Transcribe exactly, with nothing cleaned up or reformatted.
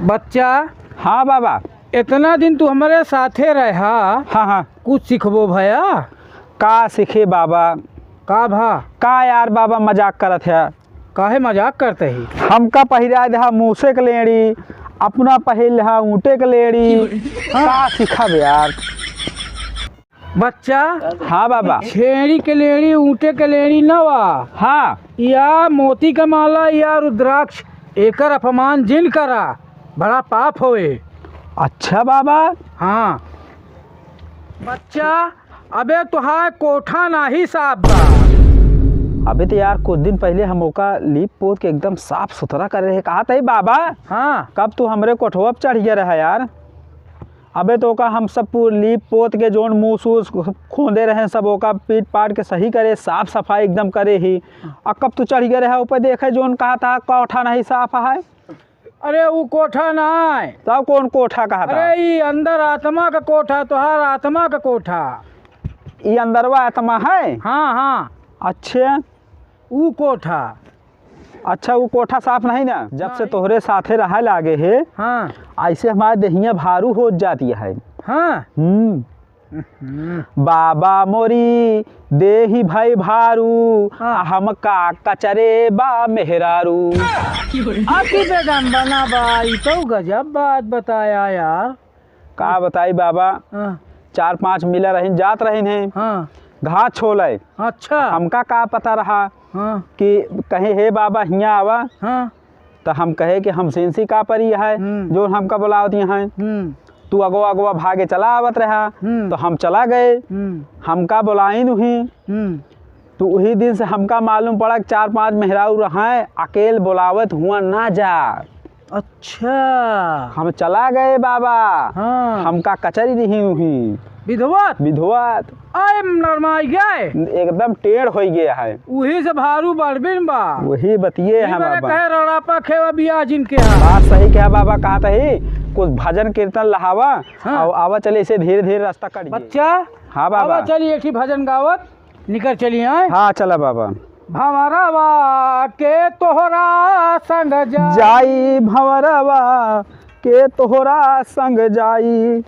बच्चा। हाँ बाबा। इतना दिन तू हमरे साथे रहा। हाँ, हाँ। कुछ सिखबो भया? का सीखे बाबा? का भा? का यार बाबा मजाक करत है? काहे मजाक करते ही? हमका पहिराए देहा मूसे के लेड़ी, अपना पहिर लेहा ऊँटे के लेड़ी। हाँ। का सीखब यार? बच्चा। हाँ बाबा। छेड़ी के लेड़ी, ऊँटे के लेड़ी न वा। हाँ। या मोती का माला या रुद्राक्ष, एकर अपमान जिन करा, बड़ा पाप होए। अच्छा बाबा। हाँ। बच्चा, अबे तोहार कोठा नाही साफ बा। अबे तो यार कुछ दिन पहिले हम ओका लीप पोत के एकदम साफ सुथरा करे रहे, कहा तही बाबा। हाँ। कब तू हमरे कोठवा पे चढ़ गया रहा यार? अबे तो ओका हम सब पूर लीप पोत के जोन मूस ऊस खोंदे रहे सब ओका पीट पाट के सही करे, साफ सफाई एकदम करे ही। आ कब तू चढ़ गया रहा ऊपर देखे जोन कहा था कोठा नहीं साफ है। अरे ऊ कोठा ना है। तब कौन कोठा कहा था? अरे ई अंदर आत्मा का कोठा, तोहार आत्मा का कोठा। ई अंदरवा आत्मा है? हाँ, हाँ। अच्छे। ऊ कोठा। अच्छा, ऊ कोठा साफ नहीं ना? जब से नहीं। तोहरे साथे रहे लागे है, हाँ। ऐसे हमारे देहिया भारू हो जाती है। हाँ। हम्म। हम्म। बाबा मोरी देही भाई भारू, हाँ। आ हमका कचरे बा मेहरारू। अति बेदम बना बा, ई तो गजब बात बताया यार। का बताई बाबा, हाँ। चार पांच मिला रहिन, जात रहिन हैं। हाँ। घास छोले। अच्छा। हमका का पता रहा हाँ। कि कहे, "हे बाबा, हियाँ आवा।" हाँ। तो हम कहे कि हम सेंसी का परी है, हम्म। जो हमका बुलावत यहाँ है। हम्म। तू अगवा अगवा भागे चला आवत रहा, हम्म। तो हम चला गए। हम्म। हमका बुलाइन उही। हम्म। तो उही दिन से हमका मालूम पड़ा कि चार पांच मेहरारू रहा है, अकेल बुलावत हुआ ना जा। अच्छा। हम चला गए बाबा। हाँ। हमका कचरी दिही उही। विधवत? विधवत। आय नरमाई गए। एकदम टेढ़ होई गया है। उही से भारू बढ़बिन बा। वही बतिये ई हम बाबा। कहे रड़ापा खेवा बियाह जिनके हा। बात सही कहा बाबा, कहत ही कुछ भजन कीर्तन लहावा हाँ। और आवा चले इसे धीरे धीरे रास्ता कट जाए। बच्चा, हाँ बाबा। आवा चली एक ही भजन गावत। निकर चली आए। हाँ, चला बाबा। भंवरवा के तोहरा संग जाई। जाई भंवरवा के तोहरा संग जाई।